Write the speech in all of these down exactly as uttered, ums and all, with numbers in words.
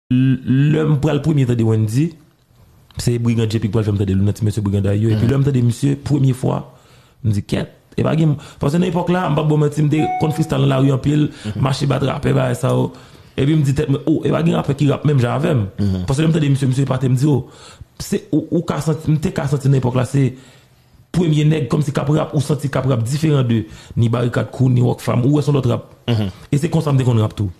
L- Lè m pral premye tande Wendy, se Brigand J P k pral fè m tande l nan ti mesye Brigand Ayo. Epi lè m tande misye, premye fwa, m di, kèt, e pa gen. Paske nan epòk la, m p ap ba w manti, m te konn freestyle nan lari anpil, mache bat rapè, bagay sa yo. Epi m di tèt mwen, o, e pa gen rapè ki rap menm jan avè m. Paske lè m tande misye, misye epate, m di, o, se, ou, ou ka santi, m te ka santi nan epòk la, se premye nèg kòmsi k ap rap, ou santi k ap rap diferan de ni Barikad Crew, ni Rockfam, ou wè se yon lòt rap. E se konsa m te konn rap tou.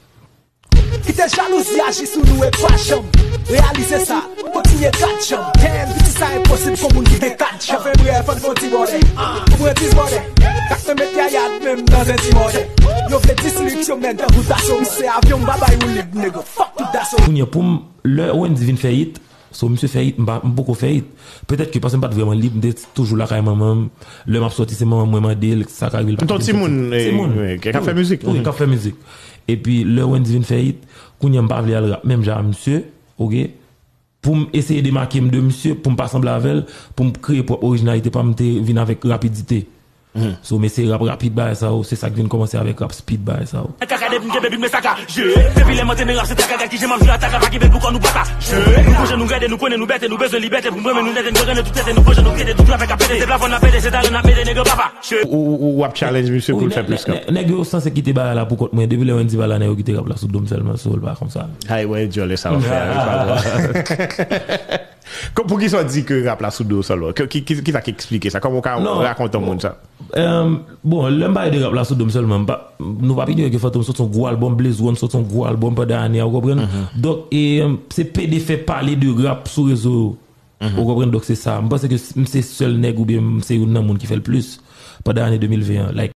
Kite jalouzi aji sou nou e pa janm reyalize sa. Kontinye kat janm. Damn, piti sa enposib pou moun ki gen kat janm. Anfen brèf, ann fè yon ti bòdè. Ou pran dis bòdè. K ap fè met yayad menm nan zen ti bòdè. Yo vle dis lik yo men tankou daso. M se avyon m pa bay woulib nèg. Fuck tout daso. Kounye a pou m, lè Wendy vin fè hit, so misye fè hit, m pa, m poko fè hit. Petèt ke paske m pa t vrèman lib, m te toujou lakay manman m. Lè m ap sòti, se manman m mwen mande l, sa ka rive l pa Ton timoun, timoun. K ap fè mizik. Wi, k ap fè mizik. Epi lè Wendy vin fè hit, kounye a m pa vle al rap menm jan a misye, oke? Pou m eseye demake m de misye, pou m pa sanble avè l, pou m kreye pwòp orijinalite pa m, m te vin avèk rapidite. So, m eseye rap rapid bagay sa yo, se sa k vin kòmanse avèk rap speed bagay sa yo. Kaka depi m kenbe bit mwen sakaje. Depi lè m antre nan rap se traka gad kijan m ap jwe ataka pa kenbe pou kò nou bata. Je nou konje nou gade nou konnen nou bète nou bezwen libète pou m renmen nou nèt e nou renmen tout tèt e nou konje nou krete tout trafik ap pete se plafon n ap pete se talè n ap mete nèg yo papa. Je. Ou ou ou w ap challenge misye pou l fè plis kòb. Nèg yo sanse kite bagay la pou kòt mwen depi lè Wendy pa la nèg yo kite rap la sou do m sèlman so l pa konsa. Ay wè djòlè sa w ap fè a wi pa bon. Poukisa w di ke rap la sou do w sèlman? Ki sa k eksplike sa? Kòman w ka rakonte yon moun sa? Bon, lè m pale de rap la sou do m sèlman, nou p ap inyore ke Fantom soti yon gwo albòm, Blaze One soti yon gwo albòm pandan ane a, ou konprann? Donk, se pede fè pale de rap sou rezo yo. Ou konprann? Donk, se sa. M panse ke m se sèl nèg oubyen m se youn nan moun ki fè l plis pandan ane de mil ven an. Like,